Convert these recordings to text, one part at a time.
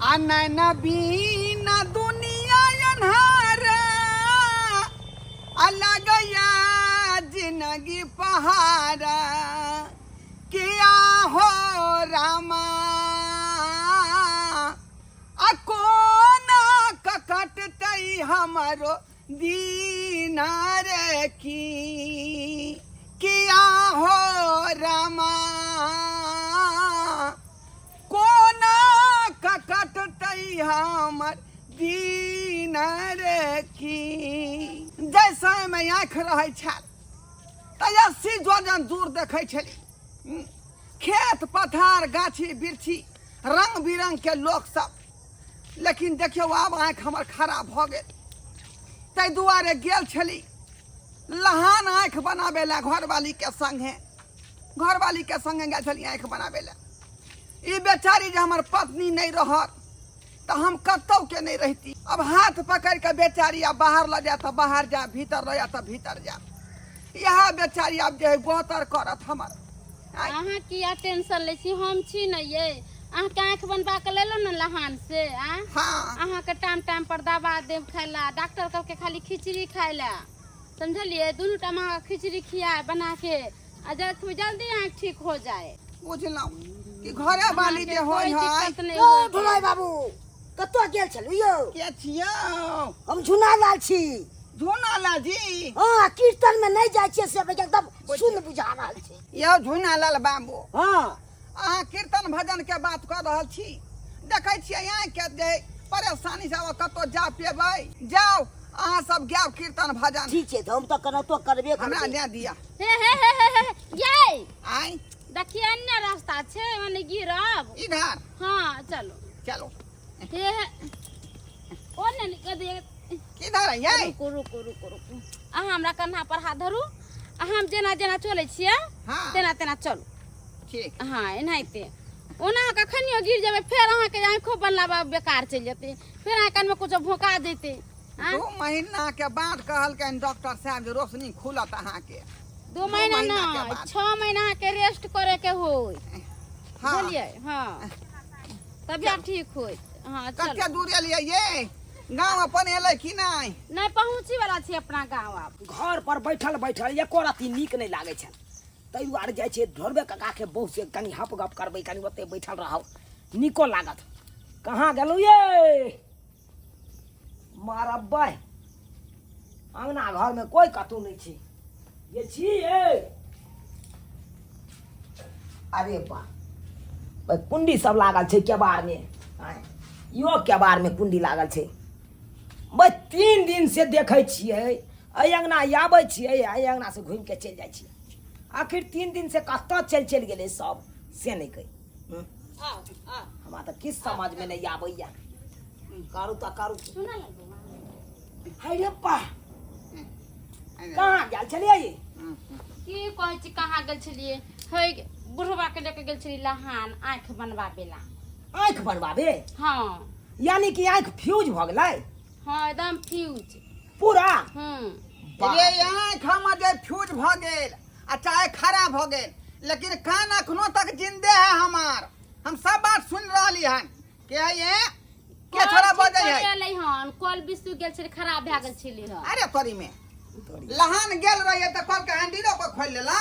आ नैना बीना दुनिया अन्हारा आ लगैया जिंदगी पहाड़ा किया हो रामा आ कोना ककटतै हमरो दीना रे की किया हो रामा कोना ककटतै हमर दीन रे की। जैसे में आँखि रहै छल तऽ 80 जोजन दूर देखै छली। खेत पथार गाछी बिरछी रंग बिरंग के लोक सब, लेकिन देखियौ आब आँखि हमर खराब भऽ गेल। ताहि दुआरे गेल छली लहान आँखि बनाबै लए घरवाली के संगे, घरवाली के संगे गेल छली आँखि बनाबै लए। ई बेचारी जे हमर पत्नी नहि रहत तऽ हम कतौ के नहि रहिती। अब हाथ पकड़ि कऽ बेचारी आब बाहर लऽ जायत तऽ बाहर जा, भीतर लऽ जायत तऽ भीतर जा। इएह बेचारी आब जे है गोतर करत हमर। अहाँ किया टेंशन लै छी, हम छी ने ये। अहाँके आँखि बनबा के लेलहुँ ने लहान से? आ हाँ। अहाँके टाइम टाइम पर दवा देब खाय ला। डॉक्टर कहलकै खाली खिचड़ी खाय ला, समझलियै? दुनू टाइम अहाँके खिचड़ी खिया बना के आ जल्दी आँखि ठीक हो जाए। बुझलहुँ कि घरे वाली जे होय कोई है। दिक्कत नहीं ओ होय। ढोलाई बाबू, कतऽ गेल छलू यौ? के छियौ? हम झुनालाल छी। झुनालाल जी? हाँ, कीर्तन में नहीं जाइ छियै से एकदम सुन बुझा रहल छै। यौ झुनालाल बाबू। हाँ। अहाँ कीर्तन भजन के बात कऽ रहल छी, देखै छियै आँखि के जे परेशानी से कतौ जा पेबै? जाउ अहाँ सब गायब कीर्तन भजन। ठीक छै, तऽ हम तऽ केनाहितो करबे हमरा करबै। दे दिअ। हे हे हे हे हे ये आँय देखिए अन्य रास्ता छै, ओने गिरब। इधर? हाँ चलो। चलो। हे हे ओने निकल दे। किधर है ये? रुको रुको रुको रुको, अहाँ हमरा कन्हा पर हाथ धरू आ हम जेना जेना चलै छियै हाँ। तेना तेना चलू। ठीक। हाँ एनाहिते। ओना अहाँ कखनियो गिर जेबै, फेर अहाँके आँखो बनला बेकार चलि जेतै, फेर अहाँ कानमे कुछो भोका जेतै। आँय? 2 महीना के बाद कहलकनि डॉक्टर साहब जे रोशनी खुलत अहाँके। 2 महीना महीना के नहि, बाद। 6 महीना के रेस्ट करे के होय। हाँ। बुझलियै? हाँ तबियत ठीक होय। हाँ चलू। कते दूर एलियै ये? गाँव अपन एलै कि नहि? नहि, पहुँची वाला छी अपना गाँव आब। घर पर बैठल बैठल एको रत्ती नीक नहि लागै छल, ताहि दुआरे जाइ छियै ढोरबे काकाके बहु से कनि हप गप करबै, कनि ओतहि बैठल रहब नीको लागत। कहाँ गेलहुँ ये मारबै? अङ्गना घरमे कोइ कतहु नहि छै। ये छी ये? अरे बा, कुंडी सब लागल छै केबाड़मे। आँय, इहो केबाड़मे कुंडी लागल छै। भाइ 3 दिन से देखै छियै, एहि अङ्गना आबै छियै, एहि अङ्गनासँ घुमिके चलि जाइ छियै। आखिर 3 दिन से कतऽ चलि चलि गेलै सब से नहि कहि। हमरा तऽ किछु समझमे नहि आबैया। करू तऽ करू। है रे बा, कहाँ गेल छलियै? की कहै छी कहाँ गेल छलियै? हे बुढ़वा के लेके गेल छलियै लहान आँखि बनबाबे ला। आँखि बनबाबे? हाँ। यानी कि आँखि फ्यूज भऽ गेलै? हाँ एकदम फ्यूज पूरा। रे आँखि हमर जे फ्यूज भऽ गेल आ चाहे खराब भऽ गेल, लेकिन कान अखनो तक जिंदे है हमार। हम सब बात सुन रहली हन। के है ये? के छोरा बजै है? एलै हन, कल बिसु गेल छलै, खराब भए गेल छलै हन। अरे तोरी में लहान गेल रहिए तऽ कल के हैंडिलो को खोल लेला।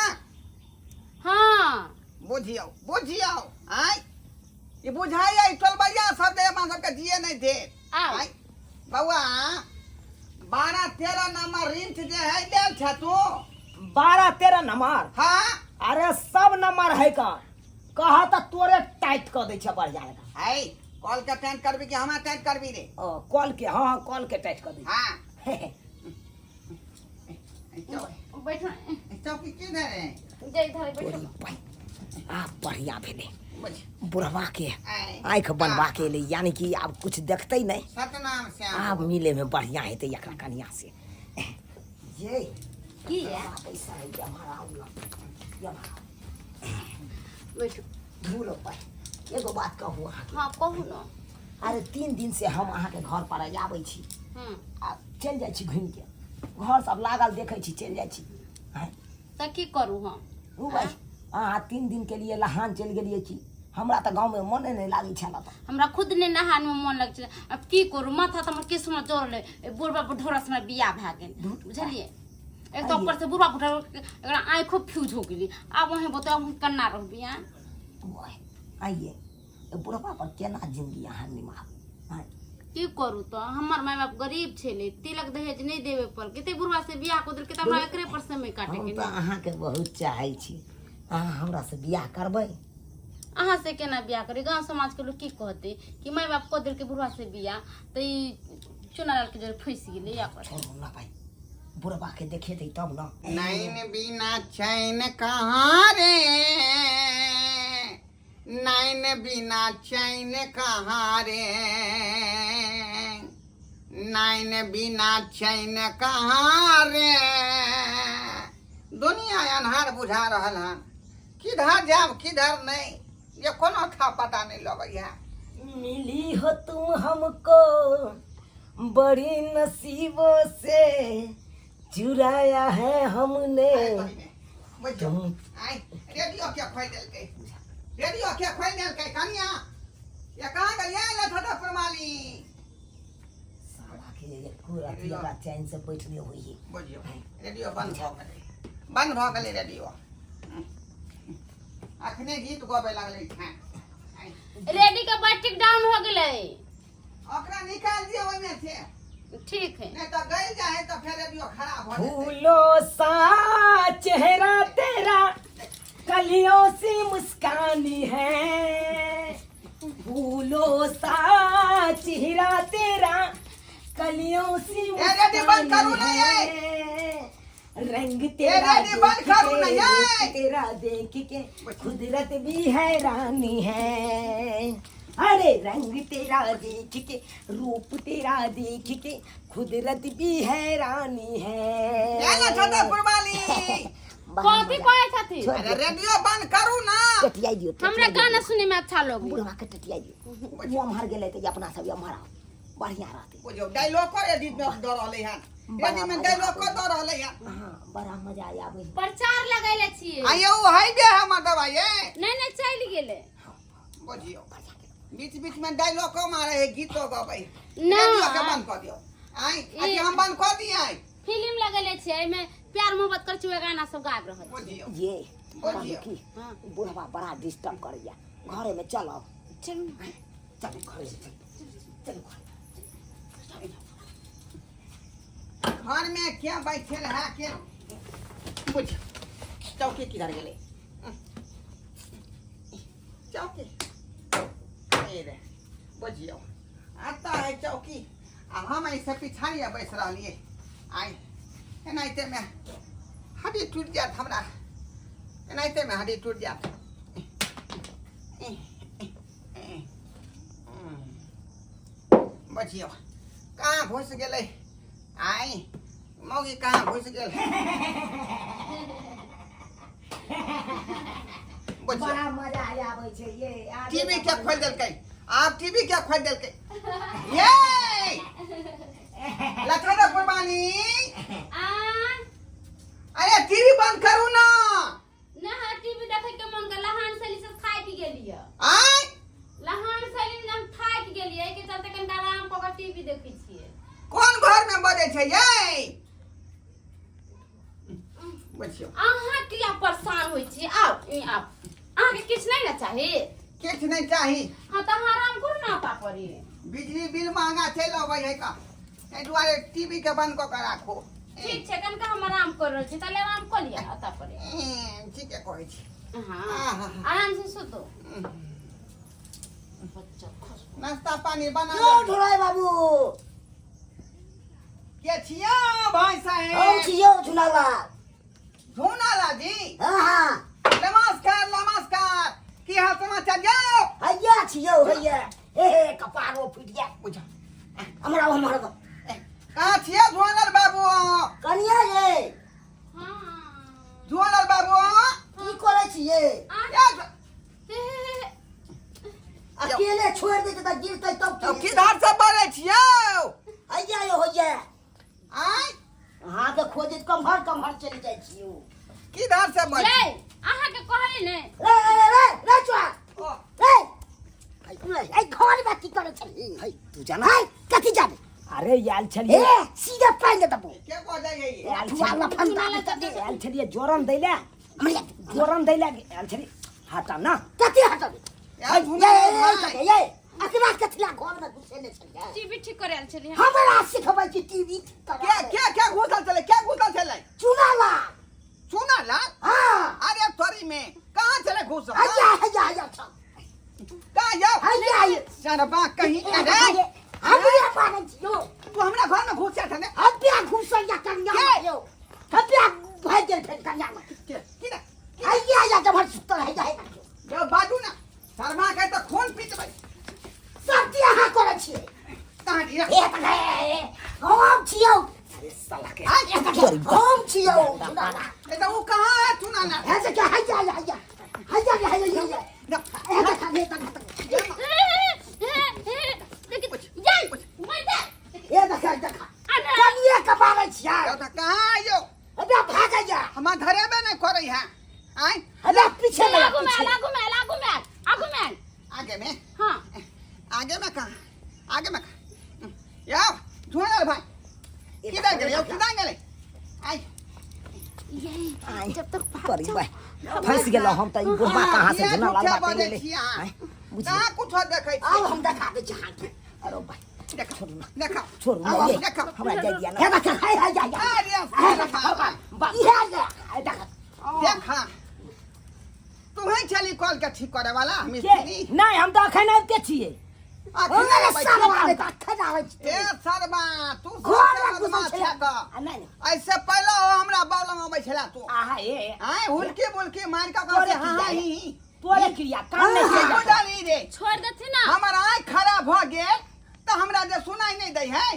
हाँ। बुझियौ बुझियौ, आय ई बुझाइया ई टोलबैया सब जे अपना सबके जिए नहि देत। आउ। आय बौआ, 12-13 नंबर रिंच जे है लेल छ तू? 12-13 नंबर? हाँ। अरे सब नंबर है का, कहा तऽ तोरे टाइट कऽ दै छै बढ़िया जकाँ। है कॉल के टाइट करबी कि हमरा टाइट करबी रे? ओ कॉल के, हाँ हाँ कॉल के टाइट कऽ दै। हाँ। बैठो। चौकी किधर है? जे इधर बैठो। आ बढ़िया भेलै, बुढ़वा के आँखि बनवा के एलै, यानी कि आब कुछ देखतै नहि। सतनाम श्याम। आब मिले में बढ़िया हेतै एकरा कनिया से। ये की है? पैसा है हमारा, हमारा बैठो। भूलो पाइ एगो बात कहू अहाँके? हाँ कहू ने। अरे 3 दिन से हम अहाँके घर पर आबै छी आ चलि जाइ छी घुमिके, घर सब लागल देखै छी, चलि जाइ छी। तऽ की करू हम? ओ भाइ, अहाँ 3 दिन के लिए लहान चलि गेलियै की? हमरा तऽ गाँवमे मने नहि लागै छल तऽ। हमरा खुद नहि नहानमे मोन लगै छै। आब की करू, माथा तऽ हमर केशमे जड़ल अइ। बुढ़बा बुढ़ौरा से हमरा बियाह भए गेल, बुझलियै? एक तऽ ऊपर से बुढ़बा बुढ़ौरा, एकरा आँखो फ्यूज हो गेली। आब अहीं बताउ, हम केना रहबै? आँय, आइए बुढ़बा पर केना जिंदगी अहाँ निमाहब? आँय, की करू तऽ? हमर माय बाप गरीब छलै, तिलक दहेज नहि देबे पड़ल। कते बुढ़बा से बियाह कऽ देलकै तऽ हमरा एकरे पर समय काटे हम के तऽ नहि। अहाँके बहुत चाहै छी। अहाँ हमरासँ बियाह करबै? अहाँ से केना बियाह करी? गाँव समाज के लोग की कहते कि माय बाप कऽ देलकै बुढ़वा से बियाह तऽ ई चुनालाल के जरे फंसि गेलै या कर। छोड़ू ना भाई, बुढ़बा के देखेतै तब न। नैन बिना चैन कहाँ रे, नैन बिना चैन कहाँ रे, नैन बिना चैन कहाँ रे। दुनिया अन्हार बुझा रहल हन, किधर जाब किधर नहीं, ये कोनो था पता नहीं लगैया। मिली हो तुम हमको बड़ी नसीबों से, चुराया है हमने तुम। आइ रेडियो के खोलि देलकै, रेडियो के खोलि देलकै। कनिया, ये कहाँ गेलियै लठटा प्रमाली? साला के एको अथी ओकरा चैन से बैठले होइए। बुझियौ, रेडियो बंद भऽ गेलै, बंद भऽ गेलै रेडियो। अखने गीत गबै लगलै। रेडी के बैटरी डाउन हो गेलै। ओकरा निकाल दियौ ओहिमे से। ठीक है। नहीं तो गल जाए तो फिर रेडियो खराब हो जेतै। फूलों सा चेहरा तेरा, कलियों सी मुस्कानी है। फूलों सा चेहरा तेरा, कलियों सी ए, रेडी बंद करू ना मुस्कानी ये। है। रंग तेरा रेडी बंद देख करू के, ना ये। रूप तेरा देख के कुदरत भी हैरानी है। अरे रंग तेरा देख के, रूप तेरा देख के कुदरत भी हैरानी है। एना छोटा पुरवाली। कथी कहै छथिन? अरे रेडियो बंद करू ना। टटियाई दियो। हमरा गाना सुने में अच्छा लगे। बुढ़वा के टटियाई दियो, वो अम्हर गेलै तऽ अपना सब अम्हर आओ, बढ़िया रहतै। बुझियौ, डायलॉग रेडी दऽ रहलै हन, रेडी में डायलॉग दऽ रहलै हन। हाँ, बड़ा मजा आबै। प्रचार लगैले छियै। आइयो है जे हमर दवाई नहीं नहीं, चलि गेलै। बुझियौ, बीच बीच में डायलॉग मारे है, गीतो गबै। ना। रेडियो के बंद कऽ दियौ। आइ अथी हम बंद कऽ दियै। आइ फिल्म लगैले छियै, एहिमे प्यार मोहब्बत करै छियै, गाना सब गाबि रहल छै। बुझियौ। ये बुझियौ। की हाँ। बुढ़वा बड़ा डिस्टर्ब करैया घरे में। चलो। चलू ना। चलू घरे, चलू चलू घरे। घर में क्या बैठल है के? बुझ, चौकी किधर गेलै? चौकी ए रे, बुझियौ, आता है चौकी आ हम ऐसे पिछाड़िए बैस रहलियै। आइ एनाहिते में हड्डी टूटि जायत हमरा, एनाहिते में हड्डी टूटि जायत। बुझियौ, कहाँ घुसि गेलै आइ मौगी, कहाँ घुसि गेल? बुझियौ। बड़ा मजा आबै छै ये। टीवी के खोलि देलकै, आब टीवी के खोलि देलकै ये लखन कुर्बानी। आ अरे टीवी बंद करू ना। ना, टीवी देखे के मन कर। लहान शैली से थाकि गेलियै। आय लहान शैली में हम थाकि गेलियै, एहिके चलते कनिका आराम कऽ कऽ टीवी देखै छियै। कोन घर में बजै छै ये? बुझियौ। अहाँ किया परेशान होइ छी? आउ ई आउ, अहाँके किछु नहि ने चाही? किछु नहि चाही। हाँ तऽ अहाँ आराम करू ना पापड़ी। बिजली बिल महंगा चलि अबै है का, एहि दुआरे टीवी के बंद कऽ के राखू। ठीक छै, कनिका हम आराम कर रहल छी, ताले आराम कऽ लिअ अतऽ पर। ठीके कहै छी। हाँ। आहा। आराम से सुतो बच्चा खुश। नाश्ता पानी बना। यो ढोलाई बाबू। के छियो भाई हम साहेब? छियौ झुनालाल। झूनाला जी? हाँ हाँ। नमस्कार नमस्कार, की हाल समाचार यौ? हैया छियौ, हैया। हे हे, कपारो फुटि जाय। बुझ। हमरा हमर कहाँ छियै झूनालाल बाबू? कनिया ये। हाँ। झूनालाल बाबू। की करै छियै? या हे हे हे हे। अकेले छोड़ि देतै तऽ गिरतै तब। तो की किधर से बोलै छियौ? हैया यो हैया। आँय? अहाँके खोजैत कम्हर कम्हर चलि जाइ छियौ। किधर से बोलै? ये अहाँके कहली ने। रे रे रे रे चुआ। ओ रे। ए घर में की करै छली है तू जाना है कथी जाने अरे आयल छलियै ए सीधे पानि दे दबो के बजै है ये? आयल लफुआ छलियै लफंदा में तऽ दे आयल छलियै जोरन दै लए हमरा जोरन दै लए आयल छलियै हटा ना कथी हटब यार, ए ए ए ए अकरा कथी ला घर में घुसेने छलियै टीवी ठीक करे आयल छलियै हमरा सिखबै छी टीवी क्या क्या क्या घुसल चले क्या घुसल चले चुना ला चूना लाल हाँ अरे तोरी में कहाँ चले घुसल हैया हैया हैया छौ कहाँ जाओ हैया हैया सरबा कहीं अरे हमरे मारै छियो तू हमरा घर में घुसल छले हम प्या घुसल या कन्या के? यो हम प्या भाई गेल फेर कन्या में के की ना हैया हैया जब हर सुतल हैया हैया जब बाजू ना शर्मा के तो खून पी देबै सब चीज अहाँ करै छियै कहाँ दिया ए त हे हम छियौ अरे साला के आय, ए त हे, हम छियौ चुना ला ए तो वो कहाँ है चूना लाल हे से क्या हैया हैया हैया हैया हैया हैया हे देखा हे देखा हे देखा देखा कनिए के मारै छियै तो कहाँ आयो अबे भागै जा हमार धरेबे नहीं करे है आय अबे पीछे लगा आगू में पीछे आगू में आगू में आगू में आगे में हाँ आगे में कहाँ आगे में कहाँ याओ झूला भाई किधर गेले यो किधर गेले आय यही जब तक तोरी बा फंस गेलो हम त ई बुढ़बा कहाँ से किया झुना लाल झूठा बाटे बजै लेले छी अहाँ? आँय, बुझलियै कहाँ कुछो देखै आब छी हम देखा दै छी अहाँके अरे भाई देखा छोड़ू ना देखा छोड़ू ना आब ये देखा हमरा जाय दिया ना हे देखा हे हे जा जा अरे बा बा इहे जे देखा देखा तू ही छली कॉल के ठीक करे वाला के मिस्त्री नहीं हम तऽ अखन आबिते छियै अखन अरे अबै छी। साला रे तखन आबै छी ए सरबा तू घर सबसे में घुसल बदमाश छलै छह तऽ। आ नहीं नहीं ऐसे पहले ओ हमरा बौलंग अबै छला तू आहा ए आय हुलकी बुलकी मार के तोरे कहै हाँ हाँ की ही ही। तोरे क्रिया काम नहीं की किया बुझलही रे छोड़ देथिन ना हमर आँख खराब भऽ गेल तऽ हमरा जे सुनाई नहि दै है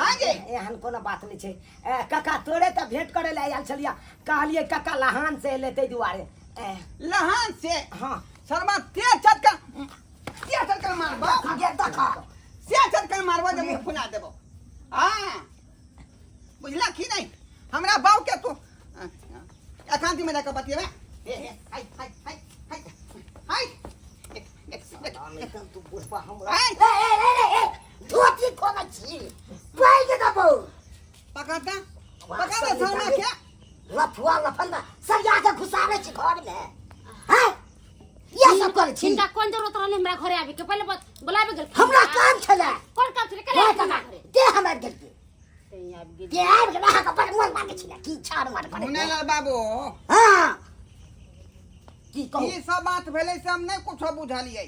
आगे एहन कोनो बात नहि छै ए, काका तोरे तऽ भेंट करे लए आयल छलियै कहलियै काका लहान से एलै ताहि दुआरे ए, लहान से हँ शर्मा ते चटका ते चटका मारबो गे देखा से चटका मारबो जे मुँह फुला देबो हाँ बुझला की नहीं हमरा बाऊ के तू एकांती में जाके बतियेबे हे हे हाय हाय हाय हाय हाय देख देख देख एकदम तू बुढ़बा हमरा हाय ए ए ए ए धोती खोलै छी पाइ के दबो पकड़ता पकड़ शर्मा के लफुआ लफंदा सरिया के घुसाबै छी घर में हैं ये सब करै छी हिनका कोन जरूरत रहलै हमरा घरे आबे के पहिले बुलाबे गेल हमरा काम छलै कोन काम छलै कले हे हमरा कका घरे के हमरा गेल तैं आबि गेल के आबि गेल अहाँके बड़ मोन लागै छलै की छाड़ मार करै मुन्नालाल बाबू हाँ की कहू ई सब बात भेलै से हम नहि कुछो बुझलियै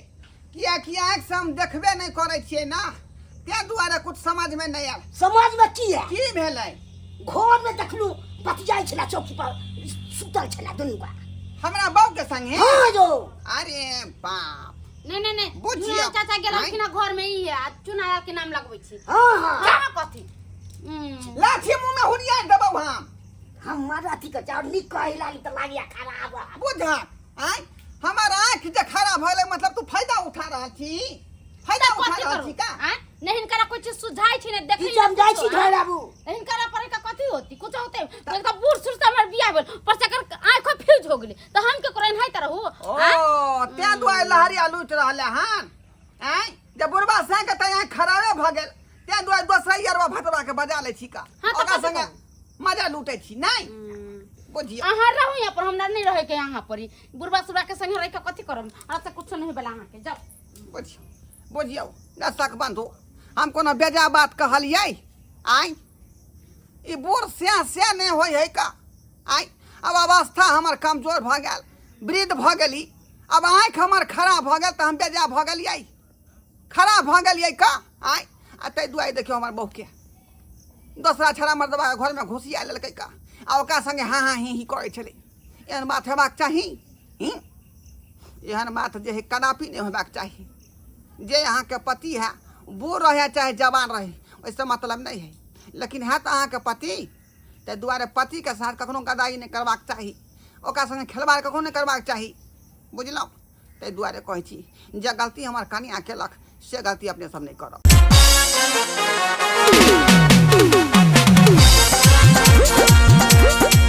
किएकि आँखिसँ हम देखबे नहि करै छियै ने ताहि दुआरे कुछ समझमे नहि आयल समाज में की है की भेलै घर में देखलू बतियाइ छलै चौकी पर सुतल छलै दुनू का हमरा बाबू के संगे हाँ जो अरे बाप नहीं नहीं नहीं बुझियौ। चुनाव चाचा गेलखिन हँ घर में ई है आ चुनाव के नाम लगबै छी हाँ हाँ हाँ कथी लाठी मुँह में हुरिया देबौ हम हमर अथी के चाउर नीक कहि लागी तऽ लागिया खराब बुझ आँय हमर आँखि जे खराब भऽ मतलब तू फायदा उठा रहल छी फायदा उठा कथी रहल करू छी का आँय? नहीं हिनकरा कोई चीज सुझाई छै ने देखै की हम जाइ छी घर आबू हिनकरा पर का कथी होती कुछ होते तो बूढ़ सूढ़ से हमर बियाह भेल पर से एकर आँखो फ्यूज हो गेलै तऽ हम के करै है तरहु ओ तें दुआरे लहरिया लूटि रहल हन आँय जे बुढ़बा संग तऽ आँखि खराबे भऽ गेल तें दुआरे दोसर अरबा भटवा के बजा लै छी का हाँ, तऽ ओकरा कथी संगे मजा लूटै छी नहि बुझियौ अहाँ रहू यहाँ पर हमरा नहीं रहे के यहाँ पर ही बुढ़बा सुढ़ा के संगे रह के कथी करब हमरा से कुछ नहीं भेल अहाँ के जाओ बुझियौ बुझियौ दर्शक बंधु हम कोनो बेजा बात कहलियै आँय ई बूढ़ से से नहि होइ है का आँय आब अवस्था हमर कमजोर भऽ गेल वृद्ध भऽ गेली आब आँखि हमर खराब भऽ गेल तऽ हम बेजा भऽ गेलियै खराब भऽ गेलियै का आँय आ ताहि दुआरे देखियौ हमर बहूके दोसरा छड़ा मर्दबा घरमे घुसिया लेलकै का आ ओकरा संगे हाँ हाँ ही ही करै छलै एहन बात हेबाक चाही हूँ? एहन बात जे है कदापि नहि हेबाक चाही जे अहाँके पति है बूढ़ रहे चाहे जवान रहे ओहिसँ मतलब नहि है लेकिन है तऽ अहाँके पति ताहि दुआरे पतिके साथ कखनो गदाई नहि करबाक चाही ओकरा संगे खेलबाड़ कखनो नहि करबाक चाही बुझलहुँ ताहि दुआरे कहै छी जे गलती हमर कनियाँ केलक से गलती अपने सब नहि करब।